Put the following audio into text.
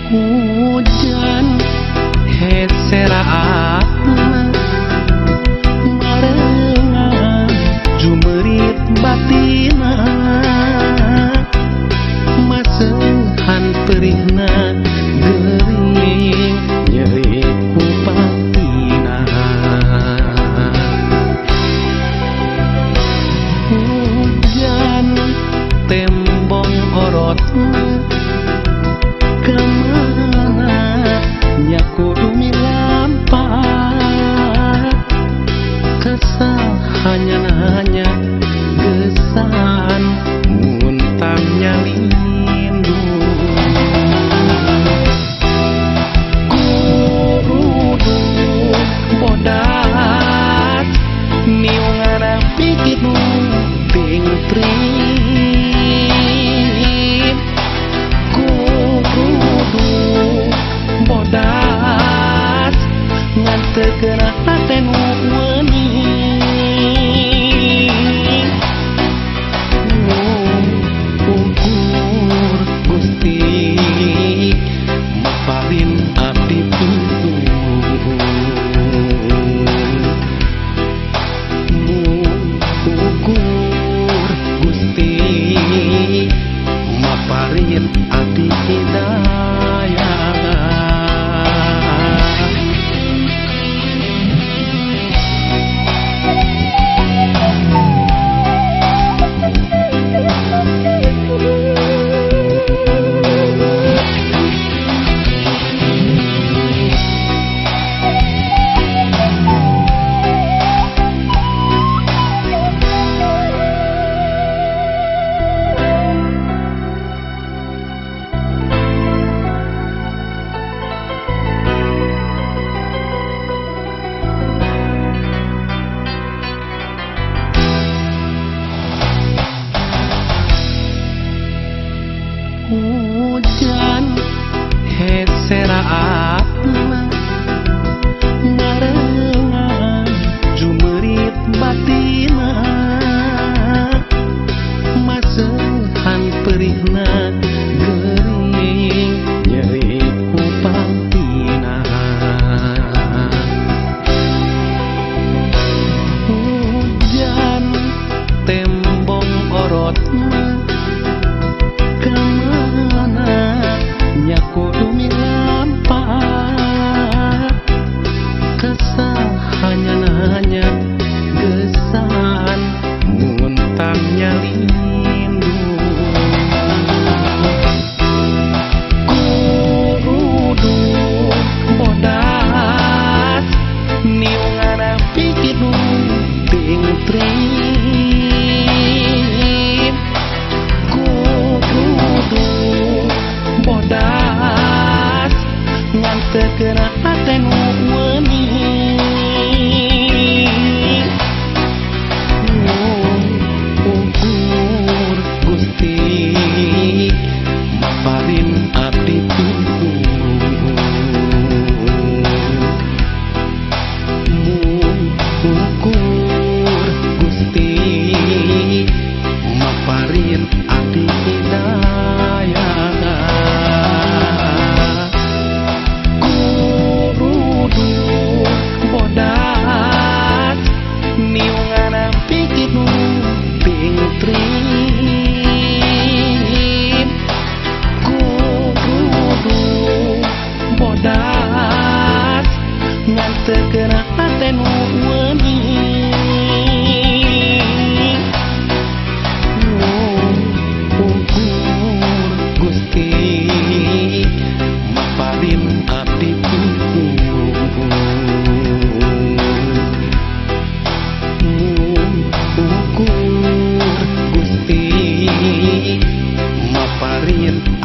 Hujan heseraatna marengan jumerit batina masehan perihna geuring nyeri kupatina. Hujan tembong orotna kemana nya kudu milampat kesal hanya nanya gesan muntang nyalindu kurudu bodat niungana pikir nu tingtrin kurudu bodas ngan teu kena hate nu wening ukur Gusti maparin abdi pun ukur Gusti maparin abdi hidayah. Hujan heseraatna marengan jumerit batina masehan perihna geuring nyeri kupatina. Hujan tembong orotna kemana nya kudu milampat kesal hanya nanya gesan muntang nyalindu kurudu bodas niungana pikir nu tingtrin kurudu bodas ngan teu kena hate nu wening ukur មាន